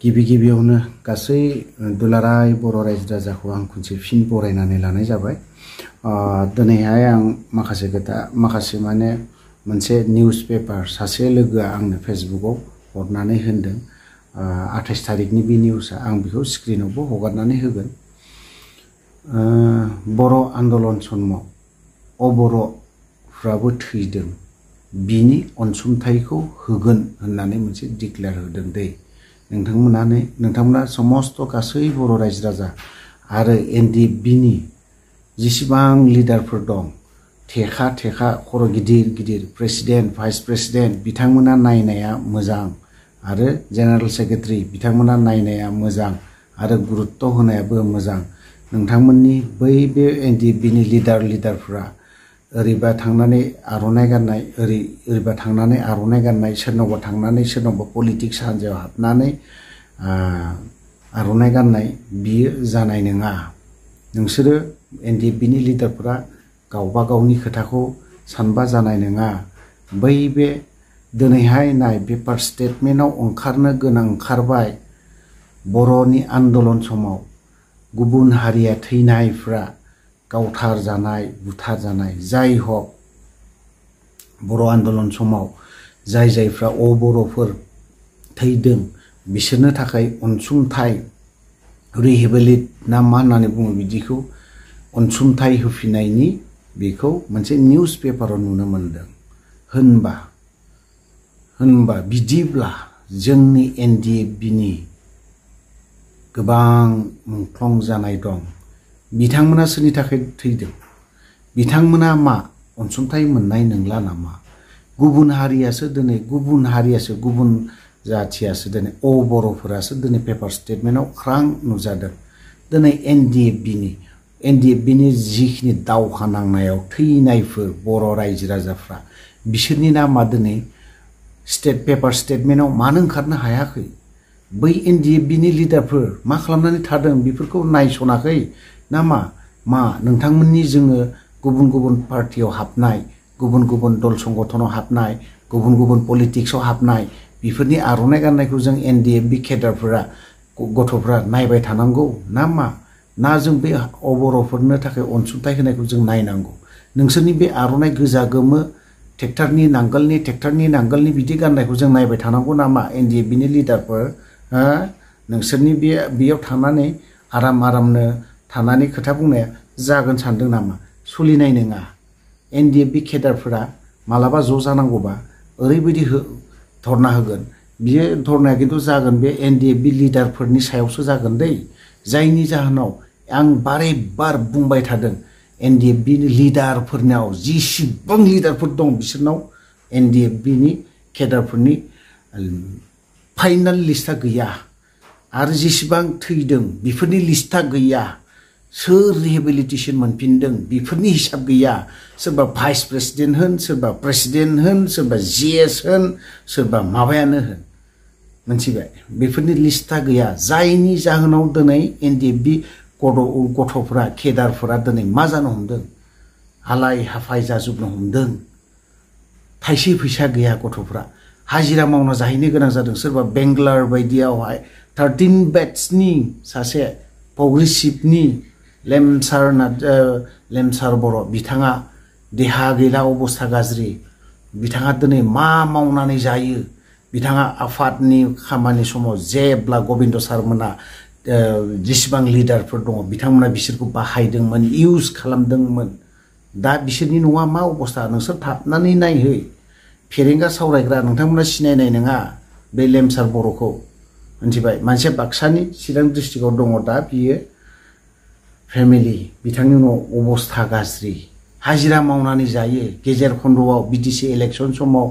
गिबियावनो गासै दुलाराय बर' रायजो राजाखौ आं खनसे फिन बरायनानै लानाय जाबाय। दिनैहाय आं माखासे माने मोनसे निउस पेपार सासे लोगोआ आंनो फेसबुकआव हरनानै होनदों। 28 तारिखनि बे निउसआ आं बेखौ स्क्रिनावबो हगारनानै होगोन। बर' आन्दलन समाव अबर'फ्राबो थैदों, बिनि अनसुंथाइखौ होगोन होननानै मोनसे डिक्लेयार होदों दै। नोंथांमोना समस्त गासै बर' रायजो राजा आरो एनडिएफबिनि जेसेबां लिडारफोर दं, थेखा खर' गिदिर प्रेसिडेन्ट, भाइस प्रेसिडेन्ट बिथांमोना नायनाया मोजां आरो जेनेरेल सेक्रेटारि बिथांमोना नायनाया मोजां आरो गुरुत्व होनायाबो मोजां। नोंथांमोननि बे एनडिएफबिनि लिडारफोरा ओरैबा थांनानै आर'नाइ गाननाय, ओरैबा थांनानै आर'नाइ गाननाय, सोरनावबा थांनानै सोरनावबा पलिटिक्स हान्जायाव हाबनानै आर'नाइ गाननाय, बियो जानाय नङा। नोंसोरो एनडिएफबिनि लिडारफोरा गावबा गावनि खोथाखौ सानबा जानाय नङा। बे दिनैहाय नाय पेपार स्टेटमेन्टआव ओंखारनो गोनां ओंखारबाय। बर'नि आन्दलन समाव गुबुन हारिया थैनायफ्रा गावथार जानाय, बुथार जानाय, जाय हक बर' आन्दलन समाव जायफ्रा अबर'फोर थैदों बिसोरनो थाखाय अनसुंथाइ रिहेबिलिट ना मा होननानै बुङो बिदिखौ अनसुंथाइ होफिननायनि बेखौ मोनसे निउस पेपाराव नुनो मोनदों। होनबा बिदिब्ला जोंनि एनडिएफबिनि गोबां मुंख्लं जानाय दं। बिथांमोना सोरनि थाखाय थैदों? बिथांमोना मा अनसुंथाइ मोननाय नंला नामा? गुबुन जाथियासो दिनै बर'फोरासो दिनै पेपार स्टेटमेन्टआव ख्रां नुजादों। दिनै एनडिएफबिनि जिखिनि दावहा नांनायाव थैनायफोर बर' रायजो राजाफ्रा बिसोरनि नामा दिनै पेपार स्टेटमेन्टआव मानो ओंखारनो हायाखै? बै एनडिएफबिनि लिडारफोर मा खालामनानै थादों बेफोरखौ नायसनाखै नामा? नोंथांमोननि जोङो गुबुन पार्टियाव हाबनाय, गुबुन दल संगठनाव हाबनाय, गुबुन पलिटिक्सआव हाबनाय, बेफोरनि आर'नाइ गाननायखौ जों एनडिएफबि केडारफोरा गथ'फ्रा नायबाय थानांगौ नामा? ना जों बे अबर'फोरनो थाखाय अनसुंथाइ होनायखौ जों नायनांगौ? नोंसोरनि बे आर'नाइ गोजा गोमो ट्रेक्टरनि नांगोलनि बिदि गाननायखौ जों नायबाय थानांगौ नामा? एनडिएफबिनि लिडारफोर नोंसोरनि बेयाव थांनानै आरामनो थानानै खोथा बुंनाया जागोन सानदों नामा? सोलिनाय नङा। एनडिएफबि केडारफोरा मालाबा ज' जानांगौबा ओरैबायदि धरना होगोन, बियो धरनाया खिन्थु जागोन बे एनडिएफबि लिडारफोरनि सायावसो जागोन दै। जायनि जाहोनाव आं बार बुंबाय थादों, एनडिएफबिनि लिडारफोरनाव जेसेबां लिडारफोर दं बिसोरनाव एनडिएफबिनि केडारफोरनि फाइनाल लिस्टआ गैया आरो जेसेबां थैदों बेफोरनि लिस्टआ गैया। सोर रिहेबिलिटेसन मोनफिनदों बेफोरनि हिसाब गैया। सोरबा भाइस प्रेसिडेन्ट होन, सोरबा प्रेसिडेन्ट होन, सोरबा जिएस होन, सोरबा माबायानो होन, मोनथिबाय? बेफोरनि लिस्टआ गैया। जायनि जाहोनाव दिनै एनडिएफबि गथ'फोरा केडारफोरा दिनै मा जानो हमदों? हालाय हाफाय जाजोबनो हमदों। थाइसे फैसा गैया गथ'फ्रा हाजिरा मावना जाहैनो गोनां जादों। सोरबा बेंगलार बायदियावहाय 13 बेट्सनि सासे प्रग्रेसिभनि लेमसार बर' बिथाङा देहा गैला, अबस्था गाज्रि। बिथाङा दिनै मा मावनानै जायो? बिथाङा आफादनि खामानि समाव जेब्ला गबिन्द सारमोना जेसेबां लिडारफोर दङ बिथांमोना बिसोरखौ बाहायदोंमोन, इउज खालामदोंमोन। दा बिसोरनि न'आ मा अबस्था नोंसोर थाबनानै नायहै। फेरेंगा सावरायग्रा नोंथांमोना सिनायनाय नङा बे लेमसार बर'खौ, मिथिबाय? मानसिया बाक्सानि चिरां डिस्ट्रिक्टआव दङ दा, बियो फेमिलि, बिथांनि न'आव अबस्था गाज्रि, हाजिरा मावनानै जायो। गेजेर खन्द'आव बिटिसि इलेक्सन समाव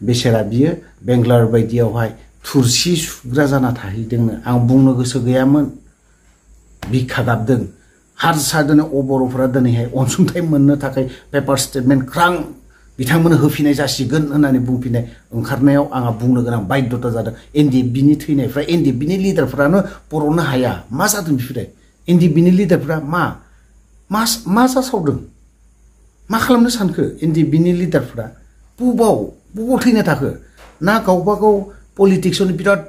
बेसेरा बियो बेंगलार बायदियावहाय थुरसि सुग्रा जाना थाहैदोंनो। आं बुंनो गोसो गैयामोन, बिखा गाबदों। हारसा दिनै अबर'फोरा दिनैहाय अनसुंथाइ मोननो थाखाय पेपार स्टेटमेन्ट ख्रां बिथांमोननो होफिननाय जासिगोन होननानै बुंफिननाय ओंखारनायाव आंहा बुंनो गोनां बाध्यता जादों। एनडिएफबिनि थैनायफ्रा एनडिएफबिनि लिडारफ्रानो बर'नो हाया। मा जादों बेफोरो? एनडिएफबिनि लिडारफ्रा मा जासावदों? मा खालामनो सानखो एनडिएफबिनि लिडारफ्रा? बबाव थैनो थाखो? ना गावबा गाव पलिटिक्सआवनो बिराद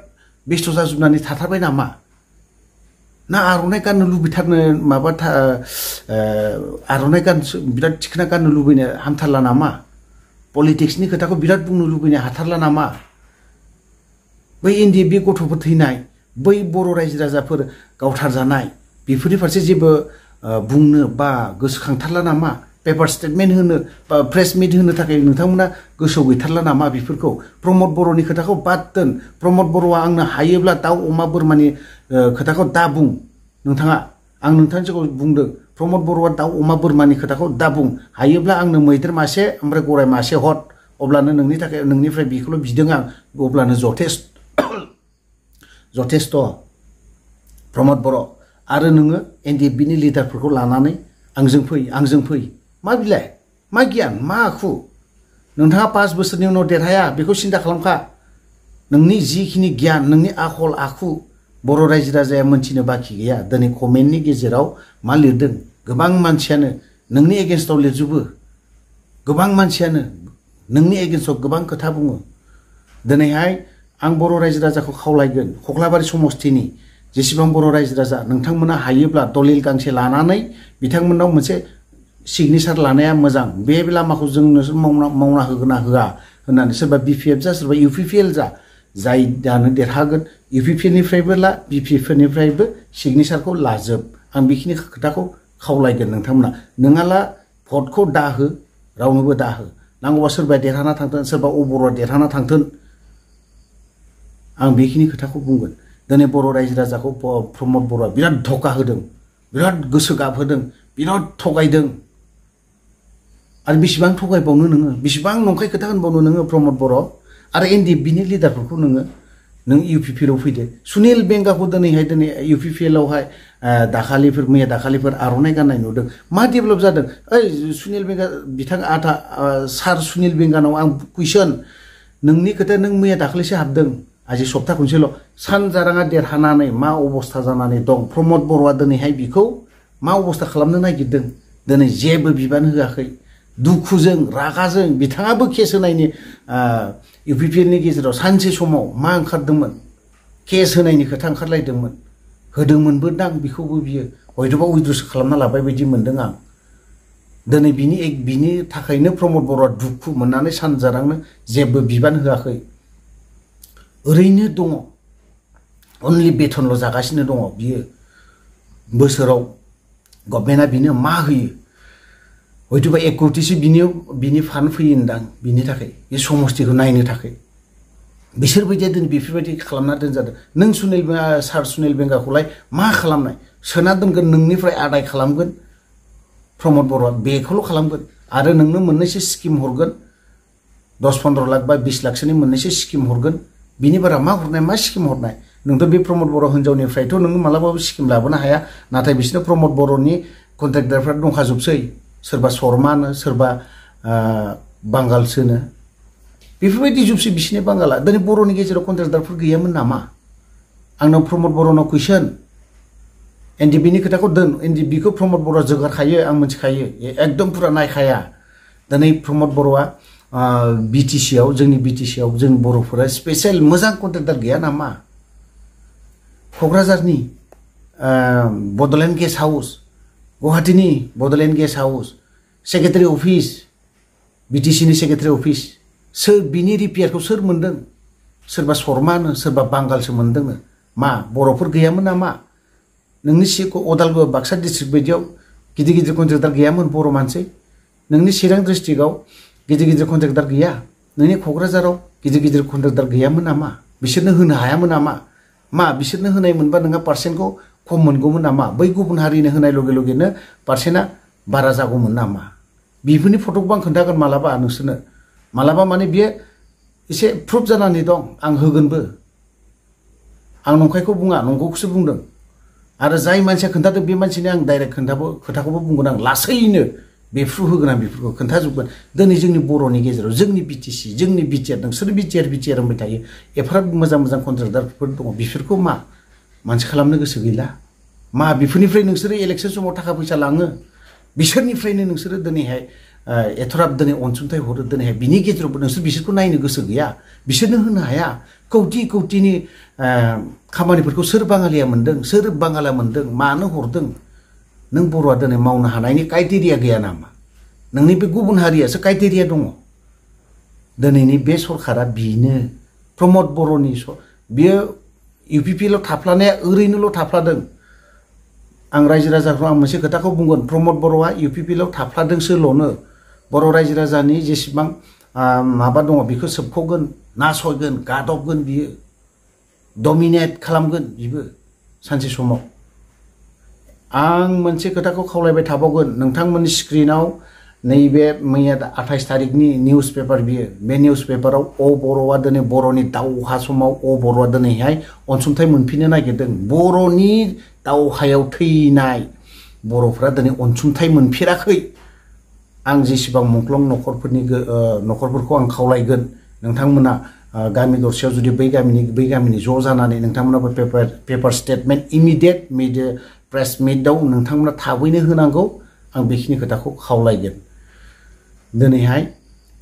बेस्थ' जाजोबनानै थाथारबाय नामा ना आर'नाइ गाननो लुबैथारनो माबा आर'नाइ बिराद थिखोना गाननो लुबैनो हामथारला नामा पलिटिक्सनि खोथाखौ बिराद बुंनो लुबैनो हाथारला नामा बै बे गथ'फोर थैनाय बै बर' रायजो राजाफोर गावथारजानाय बेफोरनि फारसे जेबो बुंनो बा गोसोखांथारला नामा पेपार स्टेटमेन्ट होनो बा प्रेस मिट होनो थाखाय नोंथांमोना गोसोआव गैथारला नामा बेफोरखौ प्रमद बर'नि खोथाखौ बाद दोन प्रमद बर'आ आंनो हायोब्ला दाउ अमा बोरमानि खोथाखौ दा बुं नोंथाङा आं नोंथांनि सिगाङाव बुंदों प्रमद बर'आ दाउ अमा बोरमानि खोथाखौ दा बुं हायोब्ला आंनो मैदेर मासे ओमफ्राय गराय मासे हर अब्लानो नोंनि थाखाय नोंनिफ्राय बेखौल' बिदों आं अब्लानो जथेस्थ' प्रमद बर' आरो नोङो एनडिएफबिनि लिडारफोरखौ लानानै आंजों फै मा बिलाइ मा गियान मा आखु नोंथाङा 5 बोसोरनि उनाव देरहाया बेखौ सिन्था खालामखा नोंनि जिखिनि गियान नोंनि आखल आखु बर' रायजो राजाया मोनथिनो बाखि गैया दिनै कमेन्टनि गेजेराव मा लिरदों गोबां मानसियानो नोंनि एगेन्स्टआव लिरजोबो गोबां मानसियानो नोंनि एगेन्स्टआव गोबां खोथा बुङो दिनैहाय आं बर' रायजो राजाखौ खावलायगोन खख्लाबारि समस्थिनि जेसेबां बर' रायजो राजा नोंथांमोना हायोब्ला दलिल गांसे लानानै बिथांमोननाव मोनसे सिगनेचार लानाया मोजां बे लामाखौ जोंनो मावना होगोन ना होआ होननानै सोरबा बिपिएफ जा सोरबा इउपिपिएल जा जाय दानो देरहागोन इउपिपिएलनिफ्रायबो ला बिपिएफनिफ्रायबो सिगनेचारखौ लाजोब आं बेखिनि खोथाखौ खावलायगोन नोंथांमोना नोङाला भटखौ दाहो रावनोबो दाहो नांगौबा सोरबा देरहाना थांथों सोरबा अबर'आ देरहाना थांथों आं बेखिनि खोथाखौ बुंगोन दिनै बर' रायजो राजाखौ प्रमद बर'आ बिराद धोखा होदों बिराद गोसो गाबहोदों बिराद थगायदों आरो बेसेबां थगायबावनो नोङो बेसेबां नंखाय खोथा होनबावनो नोङो प्रमद बर' आरो एनडिएफबिनि लिडारफोरखौ नों इउपिपिएलआव फैदो सुनिल बेंगाखौ दिनै इउपिपिएलआवहाय मैया दाखालिफोर आर'नाइ गाननाय नुदों मा डेभेलप जादों ओइ सुनिल बेंगा बिथां सार सुनिल बेंगानाव आं कुइसन नोंनि खोथा नों मैया दाखालिसो हाबदों आजि सप्ता खनसेल' सानजाराङा देरहानानै मा अबस्था जानानै दं प्रमद बर'आ दिनैहाय बिखौ मा अबस्था खालामनो नागिरदों दिनै जेबो बिबान होआखै दुखुजों रागाजों बिथाङाबो केस होनायनि इउपिपिएलनि गेजेराव सानसे समाव मा ओंखारदोंमोन केस होनायनि खोथा ओंखारलायदोंमोन होदोंमोनबो दां बेखौबो बियो हयथ'बा उइद्र'सो खालामना लाबाय बायदि मोनदों आं दिनै बिनि थाखायनो प्रमद बर'आ दुखु मोननानै सानजारांनो जेबो बिबान होआखै ओरैनो दङ अनलि बेथनल' जागासिनो दङ बियो बोसोराव गभर्नमेन्टआ बिनो मा होयो हयथ'बा 1 कौटिसो बिनि फान्ड फैयोदां बिनि थाखाय बे समस्थिखौ नायनो थाखाय बिसोरबायदिया दिनै बेफोरबायदि खालामना दोनजादों नों सार सुनिल बेंगाखौलाय मा खालामनाय सोना दोनगोन नोंनिफ्राय आदाय खालामगोन प्रमद बर'आ बेखौल' खालामगोन आरो नोंनो मोननैसो स्किम हरगोन 10-15 लाख बा 20 लाखसोनि मोननैसो स्किम हरगोन बिनि बारा मा हरनाय मा स्किम हरनाय नोंथ' बे प्रमद बर' हिनजावनिफ्रायथ' नोङो मालाबाबो स्किम लाबोनो हाया नाथाय बिसोरनो प्रमद बर'नि कन्ट्रेक्टरफ्रा दंखाजोबसै सोरबा शर्मानो सोरबा बांगालसोनो बेफोरबायदि जोबसै बिसिनि बांगाला दिनै बर'नि गेजेराव कन्ट्रेक्टरफोर गैयामोन नामा आंनाव प्रमद बर'नाव कुइसन एनडिएफबिनि खोथाखौ दोन एनडिएफबिखौ प्रमद बर'आ जोगारखायो आं मिथिखायो एकदम पुरा नायखाया दिनै प्रमद बर'आ बिटिसिआव जोंनि बिटिसिआव जों बर'फोरा स्पेशल मोजां कन्ट्रेक्टर गैया नामा क'क्राझारनि बड'लेण्ड गेस्ट हाउस गुवाहाटीनि Bodoland guest house secretary office बिटिसिनि सेक्रेटारि अफिस सोर बिनि रिपेयारखौ सोर मोन्दों सोरबा शर्मानो सोरबा बांगालसो मोन्दोंनो मा बर'फोर गैयामोन नामा नोंनि अदालगुरि बाक्सा डिस्ट्रिक्ट बायदियाव गिदिर गिदिर कन्ट्रेक्टर गैयामोन बर' मानसि नोंनि चिरां डिस्ट्रिक्टआव गिदिर गिदिर कन्ट्रेक्टर गैया नोंनि क'क्राझाराव गिदिर गिदिर कन्ट्रेक्टर गैयामोन नामा बिसोरनो होनो हायामोन नामा मा बिसोरनो होनाय मोनबा नोंहा पार्सेन्टखौ खम मोनगौमोन नामा बै गुबुन हारिनो होनाय लगे लगेनो पार्सेन्टआ बारा जागौमोन नामा बेफोरनि फट'खौ आं खोन्थागोन मालाबा नोंसोरनो मालाबा माने बियो एसे प्रुफ जानानै दं आं होगोनबो आं नंखायखौ बुङा नंगौखौसो बुंदों आरो जाय मानसिया खोन्थादों बे मानसिनि आं डाइरेक्ट खोथाखौबो बुंगोन आं लासैनो बेफ्रु होगोन आं बेफोरखौ खोन्थाजोबगोन दिनै जोंनि बर'नि गेजेराव जोंनि बिटिसि जोंनि बिटिआर नोंसोर बिटिआर होनबाय थायो एफाराब मोजां मोजां कन्ट्रेक्टरफोर दङ बेफोरखौ मा मानसि खालामनो गोसो गैला मा बेफोरनिफ्राय नोंसोरो इलेक्सन समाव थाखा फैसा लाङो बिसोरनिफ्रायनो नोंसोरो दिनैहाय एथ'राब दिनै अनसुंथाइ हरो दिनैहाय बिनि गेजेरावबो नोंसोर बिसोरखौ नायनो गोसो गैया बिसोरनो होनो हाया कौटि कौटिनि खामानिफोरखौ सोर बाङालिया मोन्दों सोर बाङाला मोन्दों मानो हरदों नों बर'आ दिनै मावनो हानायनि क्राइटेरिया गैया नामा नोंनि बे गुबुन हारियासो क्राइटेरिया दङ दिनैनि बे सरकारा बिनो प्रमद बर'नि बियो इउपिपिएल थाफ्लानाया ओरैनोल' थाफ्लादों आं रायजो राजाखौ आं मोनसे खोथाखौ बुंगोन प्रमद बर'आ इउपिपिएल थाफ्लादोंसोल'नो बर' रायजो राजानि जेसेबां माबा दङ बेखौ सोबख'गोन नासयगोन गादबगोन बियो डमिनेट खालामगोन बिबो सानसे समाव आं मोनसे खोथाखौ खावलायबाय थाबावगोन नोंथांमोननि स्क्रिनाव नैबे मैया 28 तारिखनि निउज पेपार बियो बे निउज पेपाराव बर'आ दिनै बर'नि दावहा समाव बर'आ दिनैहाय अनसुंथाइ मोनफिननो नागिरदों बर'नि दावहायाव थैनाय बर'फ्रा दिनै अनसुंथाइ मोनफेराखै आं जेसेबां मुंख्लं न'खरफोरखौ आं खावलायगोन नोंथांमोना गामि दरसेयाव जुदि बै गामिनि ज' जानानै नोंथांमोनाबो paper statement immediate media press मिटआव नोंथांमोना थाबैनो होनांगौ आं बेखिनि खोथाखौ खावलायगोन दिनैहाय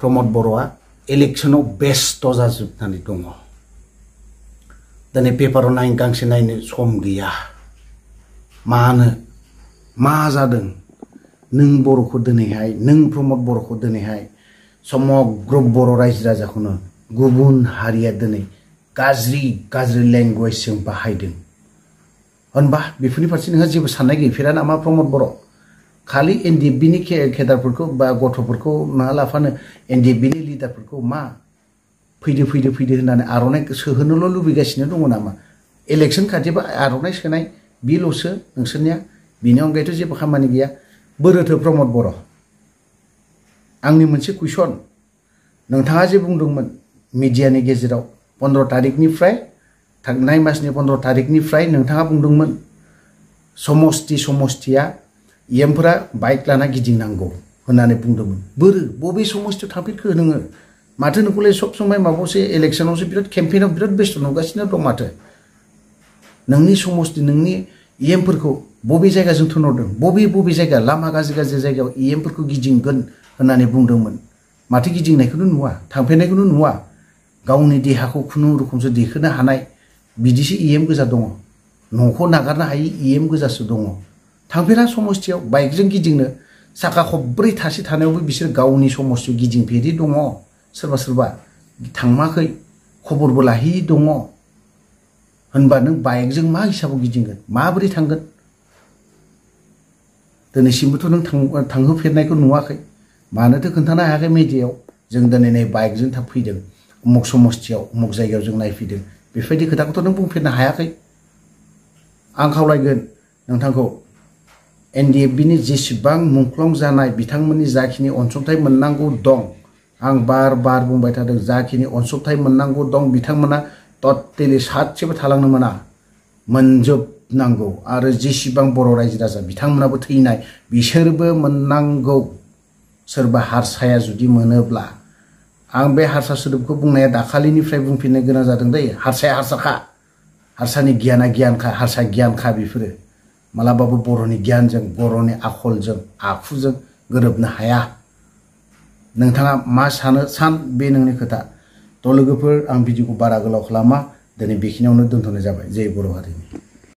प्रमद बर'आ इलेक्शनाव बेस्थ' जाजोबनानै दङ दिनै पेपाराव गांसे नायनो सम गैया मानो मा जादों नों बर'खौ दिनैहाय नों प्रमद बर'खौ दिनैहाय समग्र बर' रायजो राजाखौनो गुबुन हारिया दिनै गाज्रि लेंगुवेजजों बाहायदों होनबा बेफोरनि फारसे नोंहा जेबो साननाय गैफेरा नामा प्रमद बर' खालि एनडिएफबिनि केडारफोरखौ बा गथ'फोरखौ नङा लाफानो एनडिएफबिनि लिडारफोरखौ मा फैदो होननानै आर'नाइ सोहोनोल' लुबैगासिनो दङ नामा इलेक्शन खाथिबा आर'नाइ सोनाय बेल'सो नोंसोरनिया बिनि अनगायैथ' जेबो खामानि गैया बोरोथो प्रमद बर' आंनि मोनसे कुइसन नोंथाङा जे बुंदोंमोन मिडियानि गेजेराव 15 तारिखनिफ्राय थांनाय मासनि 15 तारिखनिफ्राय नोंथाङा बुंदोंमोन समष्टिया इएमफोरा बाइक लाना गिदिंनांगौ होननानै बुंदोंमोन बबे समष्टियाव थांफेरखो नोङो माथो नोंखौलाय सब समय माबावसो इलेक्शनावसो बिराद केम्पेइनाव बिराद बेस्थ' नुगासिनो दं माथो नोंनि समष्टि नोंनि इएमफोरखौ बबे जायगाजों थुनहरदों बबे जायगा लामा गाज्रि जायगायाव इएमफोरखौ गिदिंगोन होननानै बुंदोंमोन माथो गिदिंनायखौनो नुवा थांफेरनायखौनो नुवा गावनि देहाखौ खुनुरुखुमसो देखायनो हानाय बिदिसो इएम गोजा दङ न'खौ नागारनो हायि इएम गोजासो दङ थांफेरा समष्टियाव बाइकजों गिदिंनो साखा खब्रै थासे थानायावबो बिसोर गावनि समष्टियाव गिदिंफेरि दङ सोरबा थांमाखै खबरबो लाहैयि दङ होनबा नों बाइकजों मा हिसाबाव गिदिंगोन माबोरै थांगोन दिनैसिमबोथ' नों थांहोफेरनायखौ नुवाखै मानोथो खोन्थानो हायाखै मिडियायाव जों दिनै नै बाइकजों फैदों उमुक समष्टियाव उमुक जायगायाव जों नायफैदों बेफोरबायदि खोथाखौथ' नों बुंफेरनो हायाखै आं खावलायगोन नोंथांखौ एनडिएफबिनि जेसेबां मुंख्लं जानाय बिथांमोननि जाखिनि अनसुंथाइ मोननांगौ दं आं बार बुंबाय थादों जाखिनि अनसुंथाइ मोननांगौ दं बिथांमोना टटेलि सासेबो थालांनो मोना मोनजोबनांगौ आरो जेसेबां बर' रायजो राजा बिथांमोनाबो थैनाय बिसोरबो मोननांगौ सोरबा हारसाया जुदि मोनोब्ला आं बे हारसा सोदोबखौ बुंनाया दाखालिनिफ्राय बुंफिननो गोनां जादों दै हारसाया हारसाखा हारसानि गियाना गियानखा हारसा गियानखा बेफोरो मालाबाबो बर'नि गियानजों बर'नि आखलजों आखुजों गोरोबनो हाया नोंथाङा मा सान बे नोंनि खोथा थ' लोगोफोर आं भिडिअखौ बारा गोलाव खालामा दिनै बेखिनियावनो दोनथ'नाय जाबाय जय बर' हारिनि